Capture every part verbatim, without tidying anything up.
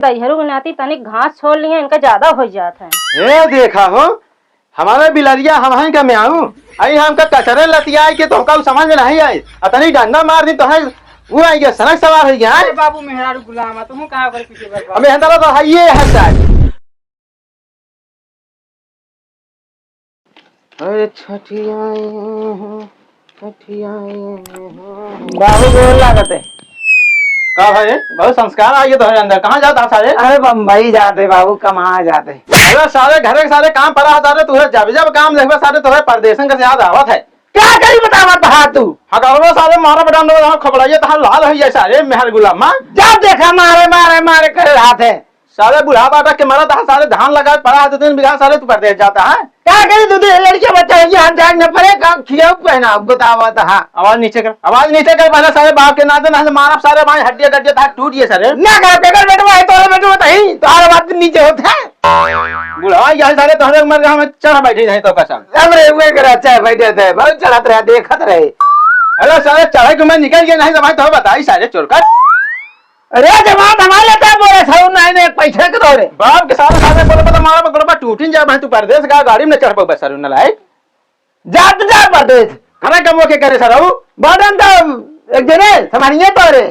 दहिहरू के नाती तनिक घास छोड़ लिए, इनका ज्यादा हो जात है। ए देखा हो, हमारे बिलरिया हम हैं का म्याऊ? आई हमका कचरे लतियाई के तोहका उ समझ में नहीं आई। अतनी डंडा मार दी तो है, वो आई गया, सड़क सवार हो गया है। अरे बाबू मेहरारू गुलाम है, तुम कहाँ पर पीछे बैठ अब मेहंदरा तो है ये है शायद। अरे छठियाए हो, छठियाए हो। बाबू गोर लागत है। का भाई, बहुत संस्कार आ गया तोहरे अंदर। कहाँ जात हा सारे? अरे बम्बई जाते बाबू, कमा जाते। अरे सारे घरे के सारे काम पड़ा है सारे, तुहरे जब जब काम देखबे सारे तोहरे परदेसन के याद आवत है। क्या करी बतावत हा तू? हाँ कहबो सारे मारा बटान दो, हाँ खबड़ाइए तहार लाल हो जाए सारे मेहर गुलाम माँ। जब देखा मारे मारे मारे करे रहत है। सारे बुढ़ा बाटा के मरत हा, सारे धान लगा पड़ा है, दो तीन बीघा, सारे तू परदेस जाता है। का करी, दो तीन लड़के बच्चा है, ये हम जान न पड़े, का खियाऊ पहनाऊ, बतावा तो, हाँ। आवाज नीचे कर, आवाज नीचे कर, पहले सारे बाप के नाते ना मारब, सारे भाई हड्डी डड्डी था टूट गए सारे। ना कर, बेगर बेटवा है, तोरे बेटवा तो ही, तो हर बात नीचे होता है। बुढ़ा, यही सारे तोहरे उम्र के हम चढ़ बैठे हैं तो कसम। अब रे, वे कर अच्छा बैठे थे, बहुत चढ़त रहे, देखत रहे। अरे सारे चढ़े के मैं निकल गया नहीं तो भाई तो बताई सारे चोर कर। अरे जवान हमारे लेता बोले, साहू नहीं, नहीं, पैसे के दो रे। बाप के साथ साथ बोले, पता मारा, मैं गोड़वा टूटिन जाए, भाई, तू परदेस का गाड़ी में न चढ़ पाऊ, बस, सारू नालायक। जा तो जा परदेस। खाना कमो के करे, सारू? बर्डन तो एक जने, संभालिए तो रे।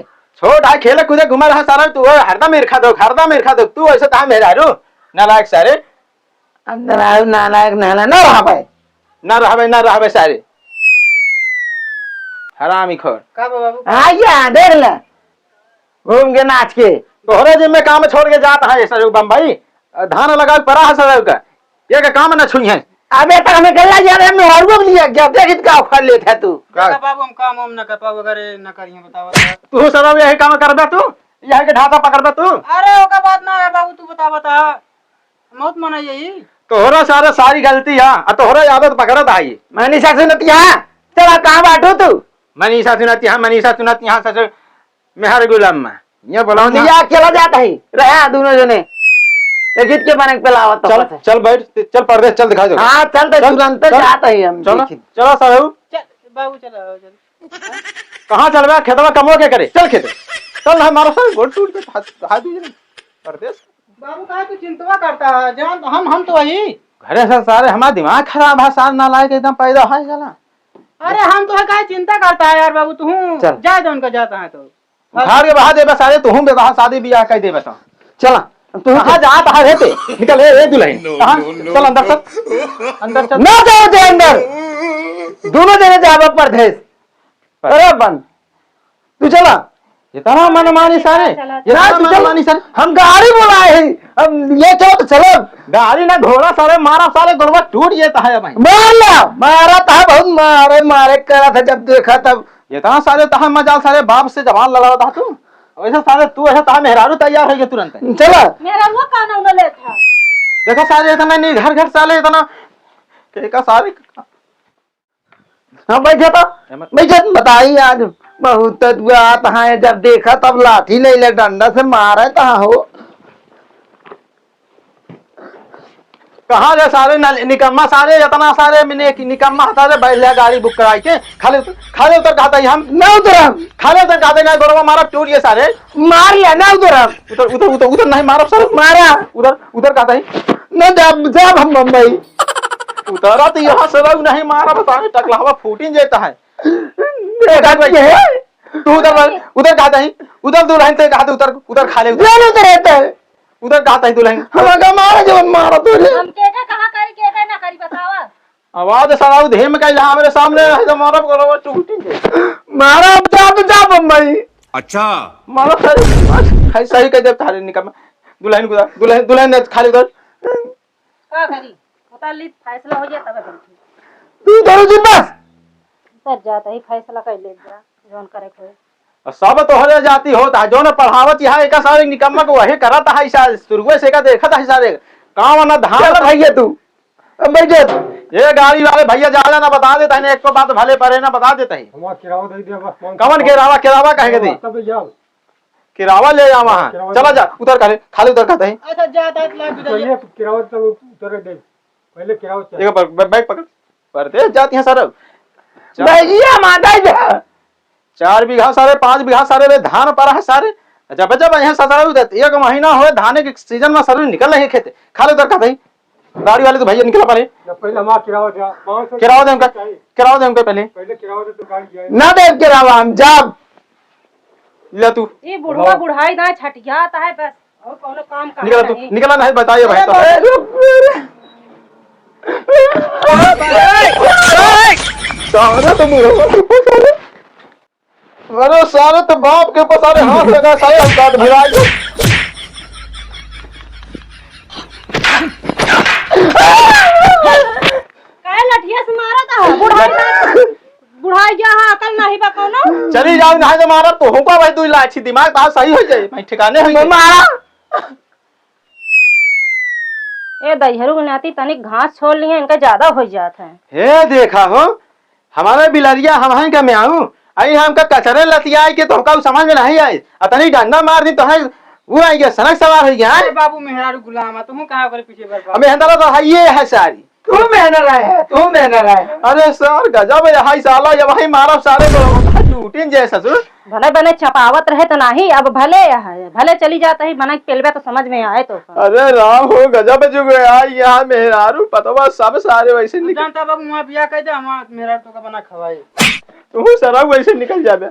छोट है, खेले कूदे घुमा रहा, सारू, तू हरदम ईर्खा दो, हरदम ईर्खा दो, तू ऐसे कहा मेहरारू, नालायक सारे। अंदर आओ, नालायक, नाला, ना रहा भाई। ना रहबे, ना रहबे सारे। हरामी खोर। का बा बाबू? हाँ, ये देख ले। घूम के नाच के। तोहरे जिम्मे काम छोड़ के जात है सर बम्बई। धान लगा पड़ा है सर का। ये का काम ना छुई है। अबे तो हमें गल्ला जा रहे, मैं हर वो लिया गया। देख इतना उखाड़ लेत है तू। का? देखा बाबू, हम काम वाम ना कर पाओ, अगर ना करिए बतावा तो। तू सर यही काम करबे तू? यही के ढांचा पकड़बे तू? अरे ओका बात ना है बाबू, तू बता बता। बहुत मना यही। तोहरा सारा सारी गलती है, आ तोहरा आदत पकड़त आई। मनीषा सुनतिया, चला कहाँ बाटू तू? मनीषा सुनतिया, मनीषा सुनतिया, ससुर मेहर गुलाम में। ये बोलाओ ना। दिया अकेला जात है, रहा दोनों जने। ये गीत के बने पे लावत तो चल, पता है। चल बैठ, चल परदेस, चल दिखाई दो। हाँ, चल तो चल, तुरंत चल। जात है हम चलो, देखी। चलो साहू। चल, बाबू चलो, चल। कहाँ चलबे? खेतवा कमवा के करे? चल खेते। चल ना, मारो सर, गोड़ टूट के हाथ, हाथ दीजिए। परदेस। बाबू, काहे तू चिंतवा करता है? जान, हम, हम तो वही। घरे से सारे हमारा दिमाग खराब है, सार नालायक एकदम पैदा है साला। अरे, हम तो है, काहे चिंता करता है यार बाबू, तू हूँ, चल। जाए दो उनका, जाता है तो। उखाड़ के बहा देबे सारे, तू हूँ बेबहा, शादी ब्याह कर देबे तो। चला, तू कहाँ जात है रे ते? निकल, ए, ए दुल्हन। कहाँ? चल अंदर चल। अंदर चल। ना जाओ जे अंदर। दोनों जने जाबे परदेस। अरे बन, तू चला। इतना मनमानी सारे, चला, इतना ना, तू चल। मनमानी सारे। हम गाड़ी बुलाए हैं, हम ले चलो तो चलो। गाड़ी ना घोड़ा सारे, मारा सारे, गोड़वा टूट जाता है भाई। मार ला, मारा था बहुत, मारे, मारे करा था जब देखा तब। इतना सारे तहा मजाल सारे, बाप से जबान लड़ावा था तू। वैसे सारे तू ऐसा तहा मेहरारू तैयार है तुरंत। चला। मेहरारू का नाम न लेता। देखो सारे इतना नहीं, घर घर सारे इतना, के का सारे हाँ, बैठे तो, एमे बैठे तो बताई आज। बहुत तो दुआ आता है, जब देखा तब लाठी ले ले, डंडा से मारे तो हो। कहाँ रे सारे नल-, निकम्मा सारे, इतना सारे मैंने कि निकम्मा सारे बैठ लिया गाड़ी बुक कराई के, खाली उतर, खाली उतर कहता ही हम। ना उतरम। खाली उतर कहते ना, गोड़वा मारा टूट ये सारे। मार लिया, ना उतरम। उतर, उतर, उतर, उतर, नहीं मारब सर। मारा। उतर, उतर कहता ही। ना जाब, जाब हम बम्बई। उतरा तो यहाँ से रहो, नहीं मारा बताए, टकलावा फूटिन जेता है। देखा तो ये है। तू उधर, उधर कहा था, उधर दूर रहते कहा था, उधर, उधर खा ले, उधर। दोनों तो रहता है। उधर कहा था, दुल्हन। हमारा मारा जो मारा तू रे। हम के का कहा करी, के का ना करी, बतावा। आवाज साला उधेम का इला हमरे सामने है, तो मारा बोलो, वो टूटी है। मारा अब जा, तो जा बम्बई। अच्छा। मारा सारे, है सही कह दे, थारे निकल। दुल्हन को, दुल्हन, दुल्हन ने खा ले उधर। का करी? उतर ली, फैसला हो जाए तबे बनती। तू धरो जी बस। उतर जाता ही फैसला कर ले जा, जौन करे को होए। और सब तोहरे जाति होता है, जौन पढ़ावत यहाँ एक सारे निकम्मा को वही करत है, इसा शुरुए से का देखत है सारे। काम ना धान चल भैया तू, अब बैठ जा। ये गाड़ी वाले भैया जाला ना बता देता है, ना एक को बात भले परे ना बता देता है। हमारा किराया दे दिया बस, कौन कौन किराया? किराया कहेंगे दी? तब जाओ। किरावा ले जा वहाँ। किरावा चला ले। जा, उतर खाली, खाली उतर कहते हैं। अच्छा, जा, जा, ला, उतर चलिए, जा। किरावा तब उतर दे। पहले किरावा चल। एक बार बै-, बैग पकड़। परदेस जाती हैं सारे। चार भैया, माता जा। चार बीघा सारे, पाँच बीघा सारे रे धान पड़ा है सारे। अच्छा, बच्चा भाई, यहाँ ससुराल उधर एक महीना होए, धाने के सीजन में ससुराल निकल रही है खेते। खा ले उधर का भाई। गाड़ी वाले तो भैया निकला पहले। ना, पहले हमारा किराया दे, पाँच सौ किराया दे उनका, चाहिए। किराया दे उनका पहले। पहले किराया दे तो गाड़ी जाए। ना दे किराया, हम जाब। ले तू। ये बुढ़वा बुढ़ाई ना छटियात है बस, और कौनो काम का निकला तू, नहीं। निकला नहीं, बताइए भाई तो। अरे बाप रे। सारा तो बुढ़वा के ऊपर सारे। अरे सारे तो बाप के ऊपर सारे हाथ लगा, सारे हम काट भिड़ा दे। काहे लठिया से मारत है? बुढ़ाई ना, बुढ़ाई गया है, अकल नहीं बा कौनो। चली जाओ, नहीं तो मारा तो होगा भाई, दो लाठी दिमाग तो सही हो जाए, भाई ठिकाने हो जाए। मारा। ए दहिहरू के नाती तनिक घास छोड़ लिए, इनका ज्यादा हो जात है। हे देखा हो, हमारे बिलरिया हम हैं का म्याऊ, आई हमका कचरे लतियाई के तोहका उ समझ में नहीं आई, अतनी डंडा मार दी तो है, वो आई गया सनक सवार हो गया है। अरे बाबू मेहरारू गुलाम है, तुम कहाँ ओकरे पीछे भर अब मेहनत तो है, ये है सारी। तू मेहनत रहे है, तू मेहनत रहे है। अरे सर गजब है, हाय साला, ये वही मारब सारे को, टूटिन जय ससुर। भले भले चपावत रहे तो नाही, अब भले यहाँ है, भले चली जात ही, बना के पेलबे तो समझ में आए तो। अरे राम हो, गजब जुग है यार, यहाँ मेहरारू पतवा सब सारे वैसे तू निकल। जानता बाबू, वहाँ बियाह कर दे, हमार मेहरारू तो का बना खवाए। तू सरऊ वैसे निकल जाबे।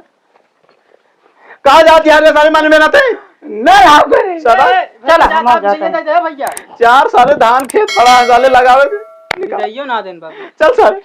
कहाँ जात यार, ये सारे मन में ना थे। नहीं, हाँ, करे। साला। ए, चला, भैया, हम आ जाता जाते हैं। हैं। जा, जा भैया। चार सारे धान खेत पड़ा है, साले लगावे के। निकाल। जाइयो ना देन बाबू। चल सर।